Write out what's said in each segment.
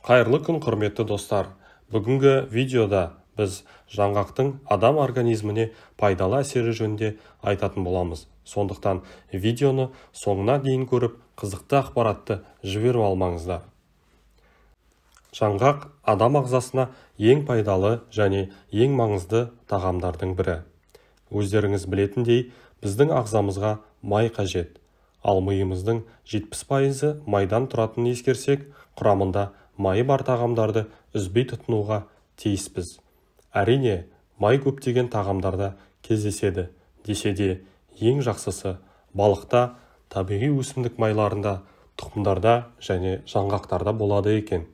Қайырлы күн, құрметті достар. Бүгінгі видеода біз жаңғақтың адам организміне пайдалы әсері жөнінде айтатын боламыз. Сондықтан видеоны соңына дейін көріп, қызықты ақпаратты жіберіп алмаңыздар. Жаңғақ адам ағзасына ең пайдалы және ең маңызды тағамдардың бірі. Өздеріңіз білетіндей, біздің ағзамызға май қажет. Ал миымыздың 70% майдан тұратынын ескерсек, құрамында майы бар тағамдарды үзбей тұтынуға тиіспіз. Әрине, май көптеген тағамдарда кездеседі, десе де ең жақсысы балықта, табиғи өсімдік майларында, тұқымдарда және жаңғақтарда болады екен.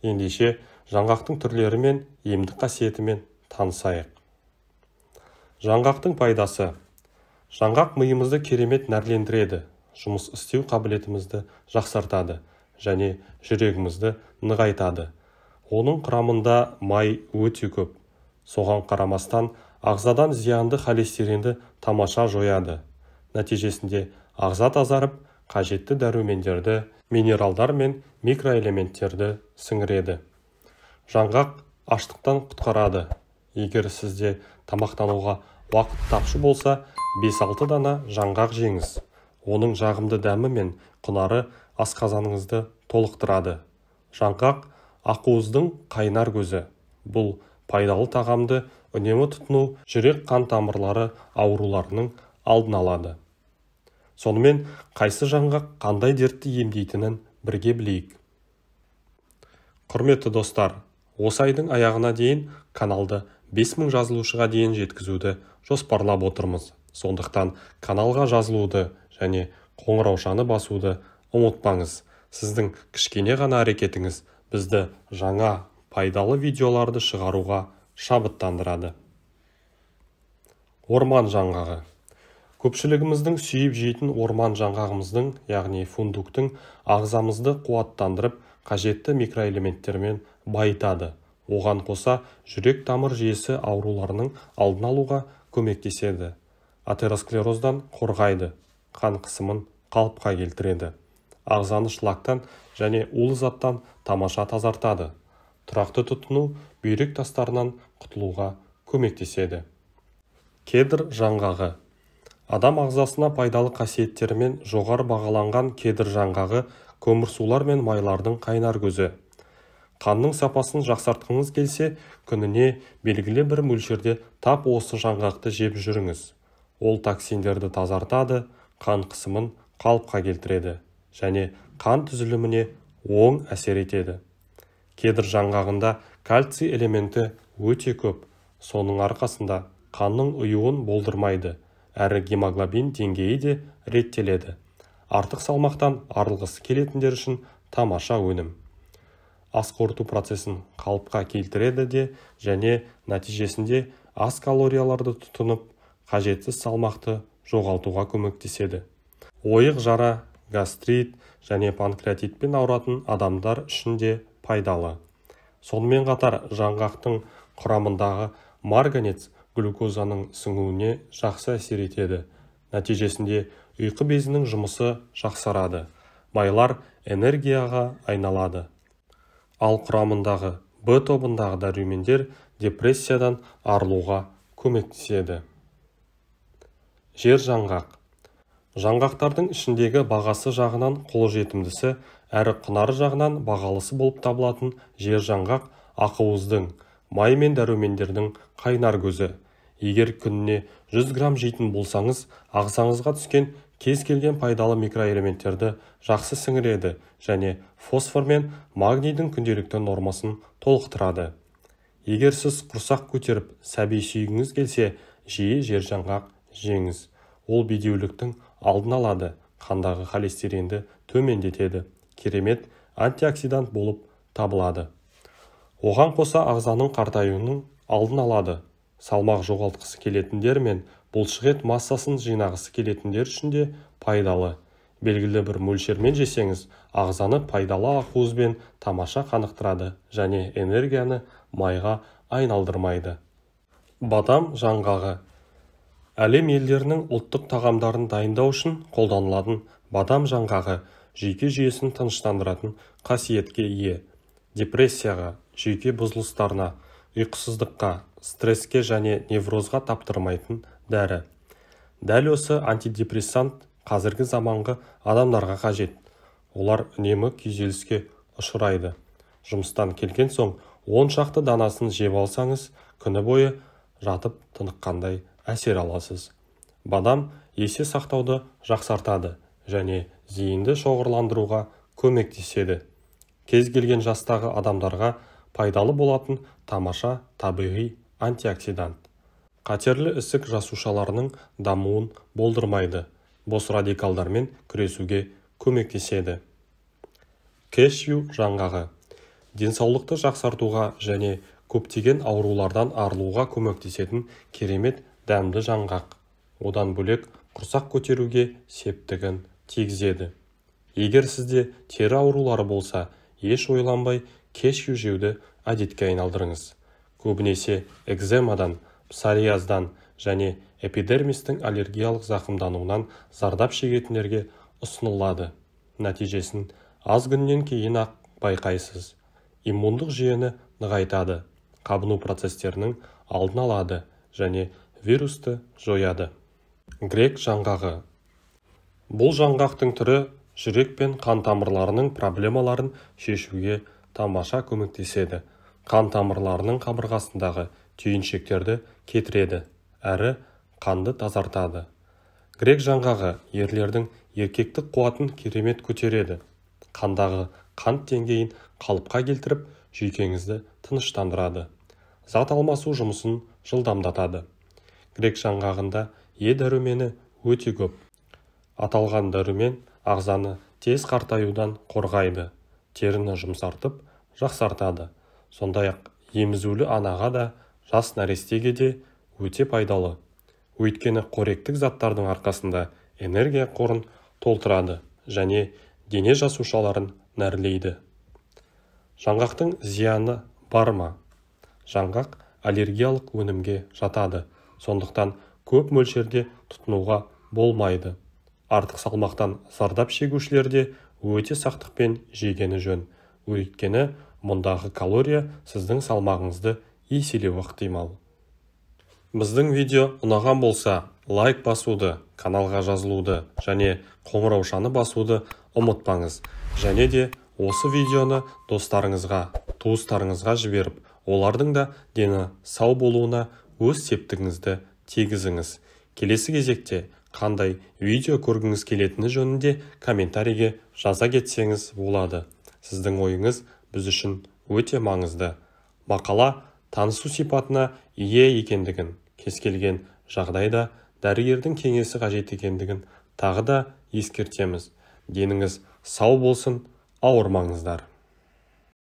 Ендеше, жаңғақтың түрлері мен емдік қасиетімен танысайық. Жаңғақтың пайдасы. Жаңғақ миымызды керемет нәрлендіреді, жұмыс істеу қабілетімізді жақсартады және жүрегімізді нығайтады. Оның құрамында май өте көп. Соған қарамастан, ағзадан зиянды холестеринді тамаша жояды. Нәтижесінде ағза тазарып, қажетті дәрумендерді, минералдар мен микроэлементтерді сіңіреді. Жаңғақ аштықтан құтқарады. Егер сізде тамақтануға уақыт тапшы болса, 5-6 дана жаңғақ жеңіз. Оның жағымды дәмі мен құнары асқазаныңызды толықтырады. Жаңғақ ақуыздың қайнар көзі. Бұл пайдалы тағамды үнемі тұтыну жүрек қан тамырлары ауруларының алдын алады. Сонымен, қайсы жаңғақ қандай дертті емдейтінін бірге білейік. Құрметті достар, осы айдың аяғына дейін каналды 5000 жазылушыға дейін жеткізуді жоспарлап отырмыз. Сондықтан каналға жазылуды және қоңыраушаны басуды ұмытпаңыз. Сіздің кішкене ғана әрекетіңіз бізді жаңа пайдалы видеоларды шығаруға шабыттандырады. Орман жаңғағы. Көпшілігіміздің сүйіп жейтін орман жаңғағымыздың, яғни фундуктың, ағзамызды қуаттандырып, қажетті микроэлементтермен байытады. Оған қоса жүрек тамыр жүйесі ауруларының алдын алуға көмектеседі. Атеросклероздан қорғайды, қан қысымын қалыпқа келтіреді. Ағзаны шлактан және улы заттан тамаша тазартады. Тұрақты тұтыну бүйрек тастарынан құтылуға көмектеседі. Кедр жаңғағы. Адам ағзасына пайдалы қасиеттерімен жоғары бағаланған кедр жаңғағы көмірсулар мен майлардың қайнар көзі. Қанның сапасын жақсартқыңыз келсе, күніне белгілі бір мөлшерде тап осы жаңғақты жеп жүріңіз. Ол токсиндерді тазартады, қан қысымын қалыпқа келтіреді және қан түзіліміне оң әсер етеді. Кедр жаңғағында кальций элементі өте көп, соның арқасында қанның ұюын болдырмайды, әрі гемоглобин деңгейі де реттеледі. Артық салмақтан арылғысы келетіндер үшін тамаша өнім. Ас қорыту процесін қалыпқа келтіреді де және нәтижесінде аз калорияларды тұтынып, қажетсіз салмақты жоғалтуға көмектеседі. Ойық жара, гастрит және панкреатитпен ауыратын адамдар үшін де пайдалы. Сонымен қатар жаңғақтың құрамындағы марганец глюкозаның сіңуіне жақсы әсер етеді. Нәтижесінде ұйқы безінің жұмысы жақсарады. Майлар энергияға айналады. Ал құрамындағы Б тобындағы дәрумендер депрессиядан арылуға көмектеседі. Жер жаңғақ. Жаңғақтардың ішіндегі бағасы жағынан қолжетімдісі, әрі құнары жағынан бағалысы болып табылатын жер жаңғақ ақуыздың, май мен дәрумендердің қайнар көзі. Егер күніне 100 грамм жейтін болсаңыз, ағзаңызға түскен кез келген пайдалы микроэлементтерді жақсы сіңіреді және фосфор мен магнийдің күнделікті нормасын толықтырады. Егер сіз құрсақ көтеріп, сәби сүйгіңіз келсе, жиі жер жаңғақ жеңіз. Ол бедеуліктің алдын алады, қандағы холестеринді төмендетеді, керемет антиоксидант болып табылады. Оған қоса ағзаның қартаюының алдын алады. Салмақ жоғалтқысы келетіндер мен бұлшықет массасын жинағысы келетіндер үшін де пайдалы. Белгілі бір мөлшермен жесеңіз, ағзаны пайдалы ақуызбен тамаша қанықтырады және энергияны майға айналдырмайды. Бадам жаңғағы. Әлем елдерінің ұлттық тағамдарын дайындау үшін қолданылатын бадам жаңғағы жүйке жүйесін тыныштандыратын қасиетке ие. Депрессияға, жүйке бұзылыстарына, ұйқысыздыққа, стресске және неврозға таптырмайтын дәрі. Дәл осы антидепрессант қазіргі заманғы адамдарға қажет. Олар үнемі күйзеліске ұшырайды. Жұмыстан келген соң 10 шақты данасын жеп алсаңыз, күні бойы жатып тыныққандай әсер аласыз. Бадам есте сақтауды жақсартады және зейінді шоғырландыруға көмектеседі. Кез келген жастағы адамдарға пайдалы болатын тамаша табиғи антиоксидант. Қатерлі ісік жасушаларының дамуын болдырмайды, бос радикалдармен күресуге көмектеседі. Кешью жаңғағы. Денсаулықты жақсартуға және көптеген аурулардан арылуға көмектесетін керемет дәмді жаңғақ. Одан бөлек құрсақ көтеруге септігін тигізеді. Егер сізде тері аурулары болса, еш ойланбай кешью жеуді әдетке айналдырыңыз. Көбінесе экземадан, псориаздан және эпидермистің аллергиялық зақымдануынан зардап шегетіндерге ұсынылады. Нәтижесін аз күннен кейін-ақ байқайсыз. Иммундық жүйені нығайтады, қабыну процестерінің алдын алады және вирусты жояды. Грек жаңғағы. Бұл жаңғақтың түрі жүрек пен қан тамырларының проблемаларын шешуге тамаша көмектеседі. Қан тамырларының қабырғасындағы түйіншектерді кетіреді, әрі қанды тазартады. Грек жаңғағы ерлердің еркектік қуатын керемет көтереді. Қандағы қант деңгейін қалыпқа келтіріп, жүйкеңізді тыныштандырады. Зат алмасу жұмысын жылдамдатады. Грек жаңғағында Е дәрумені өте көп. Аталған дәрумен ағзаны тез қартаюдан қорғайды, теріні жұмсартып, жақсартады. Сондай-ақ емізулі анаға да, жас нәрестеге де өте пайдалы. Өйткені қоректік заттардың арқасында энергия қорын толтырады және дене жасушаларын нәрлейді. Жаңғақтың зияны бар ма? Жаңғақ аллергиялық өнімге жатады, сондықтан көп мөлшерде тұтынуға болмайды. Артық салмақтан зардап шегушілер де өте сақтықпен жегені жөн. Өйткені мұндағы калория сіздің салмағыңызды еселеуі ықтимал. Біздің видео ұнаған болса, лайк басуды, каналға жазылуды және қоңыраушаны басуды ұмытпаңыз. Және де осы видеоны достарыңызға, туыстарыңызға жіберіп, олардың да дені сау болуына өз септігіңізді тигізіңіз. Келесі кезекте қандай видео көргіңіз келетіні жөнінде комментарийге жаза кетсеңіз болады. Сіздің ойыңыз біз үшін өте маңызды. Мақала танысу сипатына ие екендігін, кез келген жағдайда дәрігердің кеңесі қажет екендігін тағы да ескертеміз. Деніңіз сау болсын, ауырмаңыздар.